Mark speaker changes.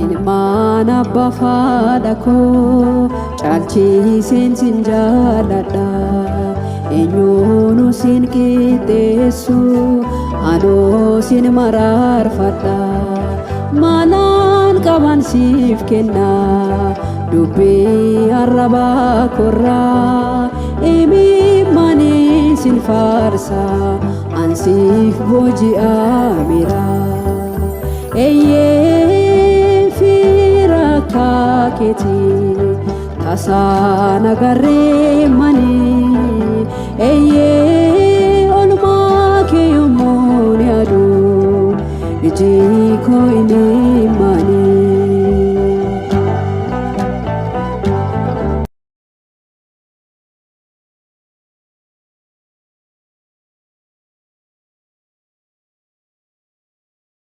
Speaker 1: Ilmaan abbaa faadha koo caalchiseen sin jaaladha. Eenyuunu sin qixxeessu, anoo sin maraarfadha. Maalaan qaban siif kenna dubbii arrabaa korraa, imimmaanii sin faarsa, ansiif booji'ameera. Eeyyee, fira keetii tasaa nagarree manii. Eeyyee, olmaa kee yommuu yaadu iji koo imimmaanii.